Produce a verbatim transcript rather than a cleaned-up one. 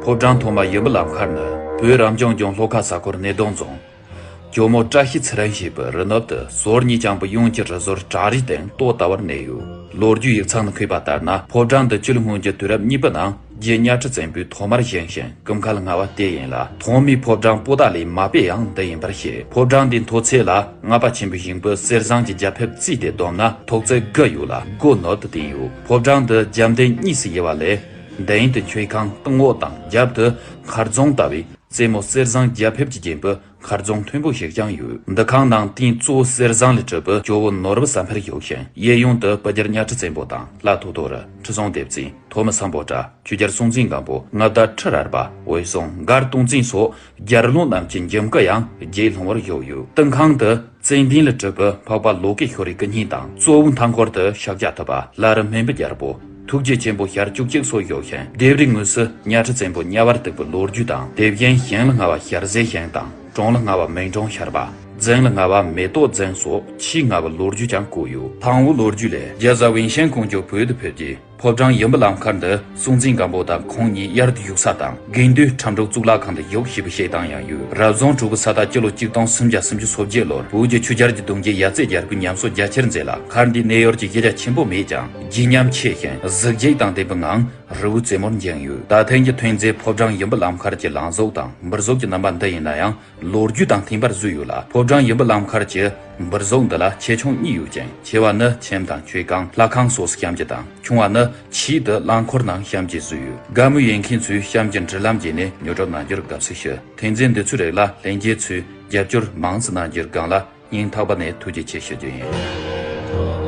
ཕོ་བྲང་ཐོག་མ་ཡུམ་བུ་ལམ་མཁར་ནི་བོད་རབ་འབྱམས་ལྗོངས་ལྷོ་ཁ་ས་ཁུལ་སྣེ་གདོང་རྫོང་ཇོ་མོ་བཀྲ་ཤིས་ཚེ་རིང་ཞེས་པའི་རི་ནུབ་ཏུ་ཟོར་གཉིས་བརྐྱངས་པའི་གཡོན་གྱི་རི་ཟོར་བྲག་རིའི་སྟེང་ལྟོ་ལྟ་བར་གནས་ཡོད། ལོ་རྒྱུས་ཡིག་ཚང་ནས་འཁོད་པ་ལྟར་ན། ཕོ་བྲང་འདི་ཆུ་ལྷུན་གྱི་དུས་རབས་གཉིས་པའི་ནང་རྗེ་གཉའ་ཁྲི་བཙན་པོས་ཐོག་མར་བཞེངས་ཤིང་ཀུན་མཁར་ལྔ་པ་དེ་ཡིན་ལ། ཐོག་མའི་ཕོ་བྲང་པོ་ཏཱ་ལའི་མ་དཔེ་ཡང་འདི་ཡིན་པར་བཤད། ཕོ་བྲང་འདིའི་མཐོ་ཚད་ལ་སྔགས་པ་ཆེན་པོའི་ཞིང་པོ་གསེར་ཟངས་ཀྱི་རྒྱ་ཕིབས་བརྩིས་ཏེ་བསྡོམས་ན་ཐོག་བརྩེགས་དགུ་ཡོད་ལ་སྒོ་ནོར་དུ་བཏིང་ཡོད། ཕོ་བྲང་འདི་རྒྱབ་མདུན་གཉིས་སུ་དབྱེ་བ་ལས། མདུན་དུ་མཆོད་ཁང་སྟེང་འོག་དང་རྒྱབ་ཏུ་མཁར་རྫོང་ལྟ་བུའི་རྩེ་མོ་གསེར་ཟངས་རྒྱ་ཕིབས་ཀྱིས་བརྒྱན་པའི་མཁར་རྫོང་མཐོན་པོ་ཞིག་ཀྱང་ཡོད། འདུ་ཁང་ནང་རྟེན་གཙོ་བོ་གསེར་ཟངས་ལས་གྲུབ་པའི་ཇོ་བོ་ནོར་བུ་ཟམ་འཕེལ་བཞུགས་ཤིང་གཡས་གཡོན་དུ་སྤུ་རྒྱལ་གཉའ་ཁྲི་བཙན་པོ་དང་ལྷ་ཐོ་ཐོ་རི། ཁྲི་སྲོང་ལྡེ་བཙན། ཐོན་མི་སམ་བྷོ་ཊ། ཆོས་རྒྱལ་སྲོང་བཙན་སྒམ་པོ། མངའ་བདག་ཁྲི་རལ་པ། འོད་སྲུང་མགར་སྟོང་བཙན་སོགས་རྒྱལ་བློན་རྣམས་ཀྱི་འཇིམ་སྐུ་ཡང་རྗེས་ལྷུང་བར་བཞུགས་ཡོད། སྟེང་ཁང་དུ་ཙན་དན་ལས་གྲུབ་པའི་འཕགས་པ་ལོ་ཀེ་ཤྭ་རའི་སྐུ་བརྙན་དང་། གཙོ་བོའི་མཐའ་འཁོར་དུ་ཤཱཀྱ་ཐུབ་པ། ལྷ་རི་སྨན་པའི་རྒྱལ་པོ། ཐུགས་རྗེ་ཆེན་པོ་ཞལ་བཅུ་གཅིག་སོགས་བཞུགས་ཤིང་། ལྡེབས་རིས་ངོས་སུ་གཉའ་ཁྲི་བཙན་པོ་དམྱལ་བར་སྟེགས་པའི་ལོ་རྒྱུས་དང་། དེ་བཞིན་ཞིང་ལ་ལྔ་བ་ཞལ་ཟས་ཞིང་དང་། གྲོང་ལ་ལྔ་བ་མིང་གྲོང་ཤར་པ། རྫིང་ལ་ལྔ་བ་མེ་ཏོག་རྫིང་སོགས་ཆེས་སྔ་བའི་ལོ་རྒྱུས་ཀྱང་བཀོད་ཡོད། ཐང་བོའི་ལོ་རྒྱུས་ལས། རྒྱ་བཟའ་ཝུན་ཤན་ཀོང་ཇོ་བོད་དུ་ཕེབས་རྗེས། ཕོ་བྲང་ཡུམ་བུ་ལམ་མཁར་འདི་སྲོང་བཙན་སྒམ་པོ་དང་ཁོང་གཉིས་དབྱར་དུ་བཞུགས་ས་དང་། དགེ་འདུན་ཁྲ་འབྲུག་གཙུག་ལག་ཁང་དུ་བཞུགས་ཞེས་པའི་བཤད་སྟངས་ཡང་ཡོད། རབ་བྱུང་དྲུག་པའི་ས་རྟ་སྤྱི་ལོ་གཅིག་སྟོང་སུམ་བརྒྱ་སུམ་ཅུ་སོ་བརྒྱད་ལོར་བོད་ཀྱི་ཆོས་རྒྱལ་གྱི་གདུང་རྒྱུད་ཡབ་རྩེ་རྒྱལ་པོས་ཉམས་གསོ་རྒྱ་ཆེར་མཛད་ལ། མཁར་འདིའི་གནས་ཡུལ་གྱི་གཞི་རྒྱ་ཆེན་པོ་མེད་ཀྱང་། བརྗིད་ཉམས་ཆེ་ཞིང་གཟི་བརྗིད་དང་ལྡན་པའི་ངང་རི་བོའི་རྩེ་མོར་འགྱིང་ཡོད། ད་ཐེངས་ཀྱི་ཐོན་རྫས་ཕོ་བྲང་ཡུམ་བུ་ལམ་མཁར་གྱི་ལང་གཟུགས་དང་འབུར་གཟུགས་ཀྱི་རྣམ་པ་འདི་ཡིན་ན་ཡང་། ལོ་རྒྱུས་དང་མཐུན་པར་བཟོས་ཡོད་ལ། ཕོ་བྲང་ཡུམ་བུ་ལམ་མཁར་གྱི་འབུར་གཟུགས་འདི་ལ་ཆེ་ཆུང་གཉིས་ཡོད་ཅིང་། ཆེ་བ་ནི་ཁྱིམ་དང་མཆོད་ཁང་། ལྷ་ཁང་སོགས་སུ་བཤམས་རྒྱུ་དང་། ཆུང་བ་ནི་ཆེད་དུ་རླངས་འཁོར་ནང་བཤམས་རྒྱུ་བཟོས་ཡོད། དགའ་མོས་ཡོད་མཁན་ཚོས་བཤམས་རྒྱུ་འབྲེལ་ལམ་བརྒྱུད་ནས་ཉོ་སྒྲུབ་གནང་རྒྱུར་དགའ་བསུ་ཞུ། ཐོན་རྫས་འདི་ཚོའི་རིགས་ལ་ལྷན་རྒྱས་ཚོས་རྒྱབ་སྐྱོར་མང་ཙམ་གནང་རྒྱུར་སྒང་ལ་སྙིང་ཐག་པ་ནས་ཐུགས་རྗེ་ཆེ་ཞུ་རྒྱུ་ཡིན།